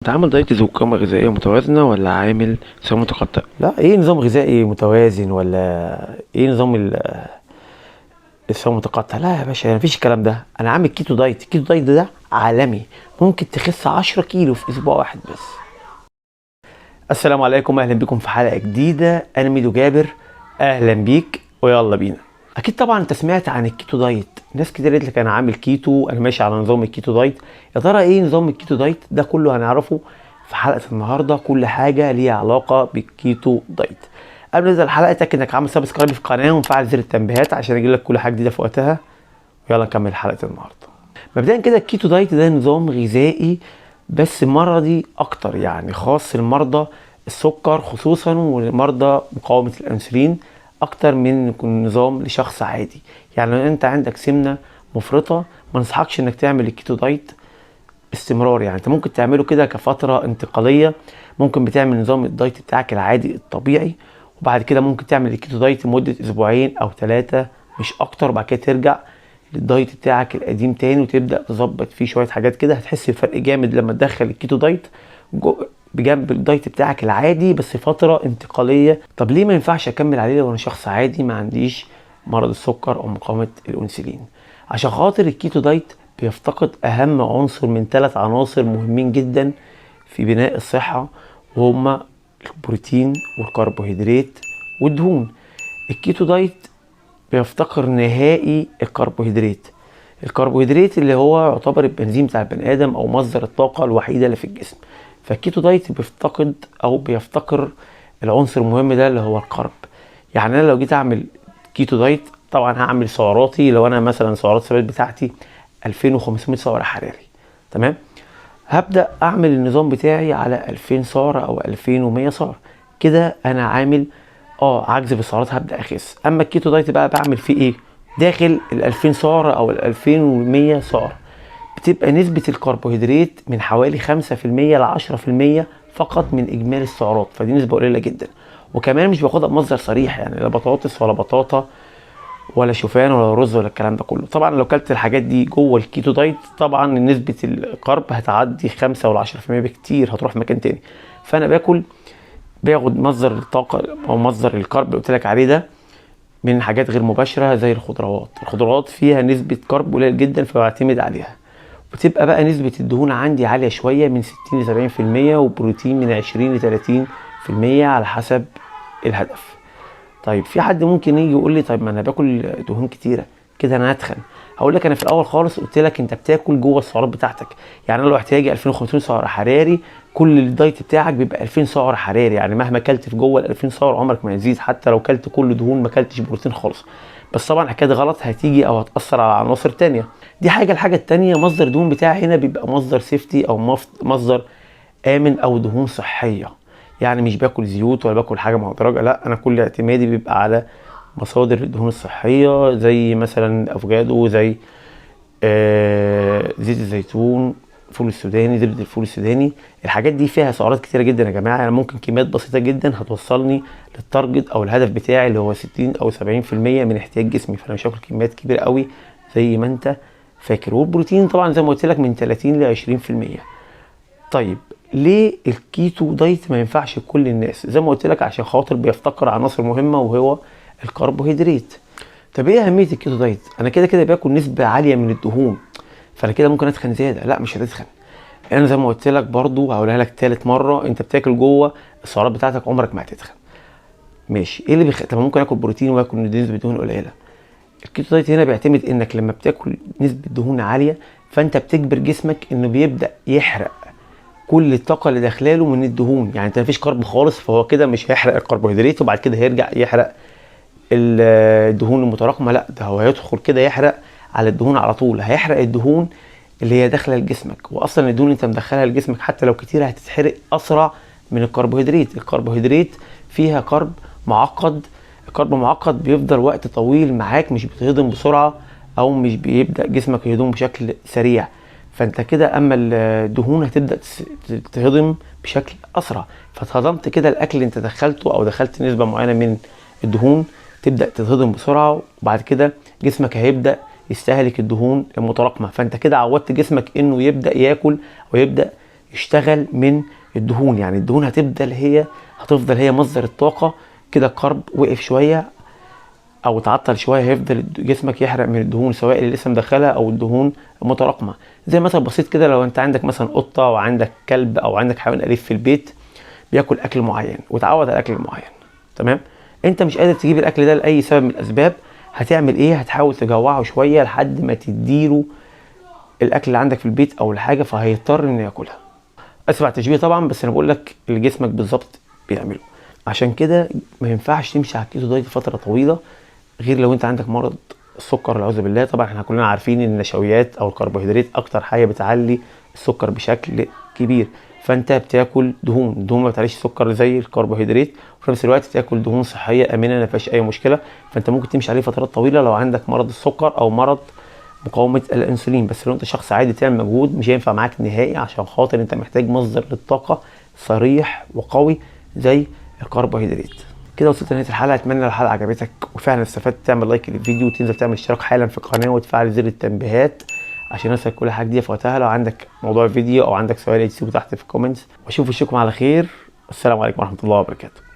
انت عامل دايت ذو قيمة غذائية متوازنة ولا عامل صيام متقطع؟ لا، ايه نظام غذائي متوازن ولا ايه نظام الصيام المتقطع؟ لا يا باشا، مفيش الكلام ده. انا عامل keto diet. ال keto diet ده عالمي، ممكن تخس 10 كيلو في اسبوع واحد بس. السلام عليكم، اهلا بكم في حلقة جديدة. انا ميدو جابر، اهلا بيك ويلا بينا. اكيد طبعا انت سمعت عن ال keto diet، ناس كتير قالت لك انا عامل كيتو، انا ماشي على نظام ال keto diet. يا ترى ايه نظام ال keto diet ده؟ كله هنعرفه في حلقة النهارده، كل حاجة ليها علاقة بال keto diet. قبل ما نبدا الحلقة اتاكد انك عامل subscribe في القناة ومفعل زر التنبيهات عشان يجيلك لك كل حاجة جديدة في وقتها. يلا نكمل حلقة النهارده. مبدئيا كده ال keto diet ده نظام غذائي بس مرضي اكتر، يعني خاص لمرضى السكر خصوصا ومرضى مقاومة الانسولين اكتر من يكون نظام لشخص عادي. يعني لو انت عندك سمنه مفرطة ما انصحكش انك تعمل ال keto diet باستمرار، يعني انت ممكن تعمله كده كفتره انتقالية، ممكن بتعمل نظام ال diet بتاعك العادي الطبيعي، وبعد كده ممكن تعمل ال keto diet لمدة اسبوعين او 3 مش اكتر، وبعد كده ترجع لل diet بتاعك القديم تاني وتبدا تظبط فيه شوية حاجات كده. هتحس بفرق جامد لما تدخل ال keto diet بجنب ال diet بتاعك العادي، بس فترة انتقالية. طب ليه ما ينفعش اكمل عليه لو انا شخص عادي ما عنديش مرض السكر او مقاومة الانسولين؟ عشان خاطر ال keto diet بيفتقد اهم عنصر من 3 عناصر مهمين جدا في بناء الصحة، وهما البروتين والكربوهيدرات والدهون. ال keto diet بيفتقر نهائي الكربوهيدرات. الكربوهيدرات اللي هو يعتبر البنزين بتاع البني ادم او مصدر الطاقة الوحيدة اللي في الجسم. فال keto diet بيفتقد او بيفتقر العنصر المهم ده اللي هو ال carb. يعني انا لو جيت اعمل keto diet طبعا هعمل سعراتي، لو انا مثلا سعرات الثبات بتاعتي 2500 سعر حراري، تمام، هبدأ اعمل النظام بتاعي على 2000 سعر او 2100 سعر، كده انا عامل عجز في السعرات، هبدأ اخس. اما ال keto diet بقى بعمل فيه ايه؟ داخل ال 2000 سعر او ال 2100 سعر بتبقى نسبة الكربوهيدرات من حوالي 5% ل 10% فقط من إجمالي السعرات، فدي نسبة قليلة جدا. وكمان مش باخدها بمصدر صريح، يعني لا بطاطس ولا بطاطا ولا شوفان ولا رز ولا الكلام ده كله. طبعا لو كلت الحاجات دي جوه ال keto diet طبعا نسبة ال carb هتعدي 5 ولا 10% بكتير، هتروح في مكان تاني. فأنا باخد مصدر الطاقة أو مصدر ال carb اللي قلت لك عليه ده من حاجات غير مباشرة زي الخضروات. الخضروات فيها نسبة carb قليل جدا فبعتمد عليها. بتبقى بقى نسبة الدهون عندي عالية شوية من 60 ل 70%، وبروتين من 20 ل 30% على حسب الهدف. طيب في حد ممكن يجي يقول لي طيب ما انا باكل دهون كتيرة كده انا هتخن. هقول لك انا في الاول خالص قلت لك انت بتاكل جوه السعرات بتاعتك، يعني انا لو احتياجي 2500 سعر حراري كل ال diet بتاعك بيبقى 2000 سعر حراري، يعني مهما اكلت في جوه ال 2000 سعر عمرك ما هتزيد، حتى لو كلت كل دهون ما كلتش بروتين خالص. بس طبعا الحكاية دي غلط، هتيجي او هتاثر على عناصر تانية. دي حاجة. الحاجة التانية مصدر الدهون بتاعي هنا بيبقى مصدر safety او مصدر امن او دهون صحية، يعني مش باكل زيوت ولا باكل حاجة مهدرجه، لا انا كل اعتمادي بيبقى على مصادر الدهون الصحية زي مثلا افوكادو، زي زيت الزيتون، فول السوداني، زبدة الفول السوداني. الحاجات دي فيها سعرات كتيرة جدا يا جماعة، يعني ممكن كميات بسيطة جدا هتوصلني لل target او الهدف بتاعي اللي هو 60 او 70% من احتياج جسمي، فانا مش هاكل كميات كبيرة قوي زي ما انت فاكر. والبروتين طبعا زي ما قلت لك من 30 ل 20%. طيب ليه ال keto diet ما ينفعش لكل الناس؟ زي ما قلت لك عشان خاطر بيفتقر عناصر مهمة وهو الكربوهيدرات. طب ايه اهمية ال keto diet؟ انا كده كده باكل نسبه عالية من الدهون، فانا كده ممكن اتخن زيادة. لا مش هتتخن، انا زي ما قلت لك برضو هقولها لك تالت مرة، انت بتاكل جوه السعرات بتاعتك عمرك ما هتتخن. ماشي، ايه اللي طب ممكن اكل بروتين واكل نسبه دهون قليله. ال keto diet هنا بيعتمد انك لما بتاكل نسبه دهون عالية فانت بتجبر جسمك انه بيبدا يحرق كل الطاقة اللي داخلاله من الدهون، يعني انت مفيش carb خالص فهو كده مش هيحرق الكربوهيدرات وبعد كده هيرجع يحرق الدهون المتراكمة، لا ده هو هيدخل كده يحرق على الدهون على طول، هيحرق الدهون اللي هي داخله لجسمك. واصلا الدهون اللي انت مدخلها لجسمك حتى لو كتير هتتحرق اسرع من الكربوهيدرات. الكربوهيدرات فيها carb معقد، ال carb معقد بيفضل وقت طويل معاك، مش بيتهضم بسرعة او مش بيبدا جسمك يهضمه بشكل سريع، فانت كده اما الدهون هتبدا تتهضم بشكل اسرع، فاتهضمت كده الاكل اللي انت دخلته او دخلت نسبه معينة من الدهون تبدا تتهضم بسرعة، وبعد كده جسمك هيبدا يستهلك الدهون المتراكمة، فانت كده عودت جسمك انه يبدا ياكل ويبدا يشتغل من الدهون. يعني الدهون هتفضل هي مصدر الطاقة كده. ال carb وقف شوية او تعطل شوية، هيفضل جسمك يحرق من الدهون، سواء اللي لسه مدخلها او الدهون المتراكمة. زي مثلا بسيط كده، لو انت عندك مثلا قطة وعندك كلب او عندك حيوان اليف في البيت بياكل اكل معين وتعود على الاكل المعين، تمام؟ انت مش قادر تجيب الاكل ده لاي سبب من الاسباب، هتعمل ايه؟ هتحاول تجوعه شوية لحد ما تديله الاكل اللي عندك في البيت او الحاجة، فهيضطر انه ياكلها. اسف على التشبيه طبعا، بس انا بقول لك اللي جسمك بالظبط بيعمله. عشان كده ما ينفعش تمشي على ال keto diet فترة طويلة، غير لو انت عندك مرض السكر والعياذ بالله. طبعا احنا كلنا عارفين ان النشويات او الكربوهيدرات اكتر حاجة بتعلي السكر بشكل كبير، فانت بتاكل دهون، الدهون ما بتعليش السكر زي الكربوهيدرات، وفي نفس الوقت تاكل دهون صحية امنه ما فيهاش اي مشكلة. فانت ممكن تمشي عليه فترات طويلة لو عندك مرض السكر او مرض مقاومة الانسولين. بس لو انت شخص عادي تعمل مجهود مش هينفع معاك نهائي، عشان خاطر انت محتاج مصدر للطاقة صريح وقوي زي الكربوهيدرات. كده وصلت لنهاية الحلقة، اتمنى الحلقة عجبتك وفعلا استفدت. تعمل like للفيديو وتنزل تعمل اشتراك حالا في القناة وتفعل زر التنبيهات عشان يوصلك كل حاجة جديدة في وقتها. لو عندك موضوع فيديو او عندك سؤال تسيبه تحت في ال comments، واشوف وشكم على خير. والسلام عليكم ورحمة الله وبركاته.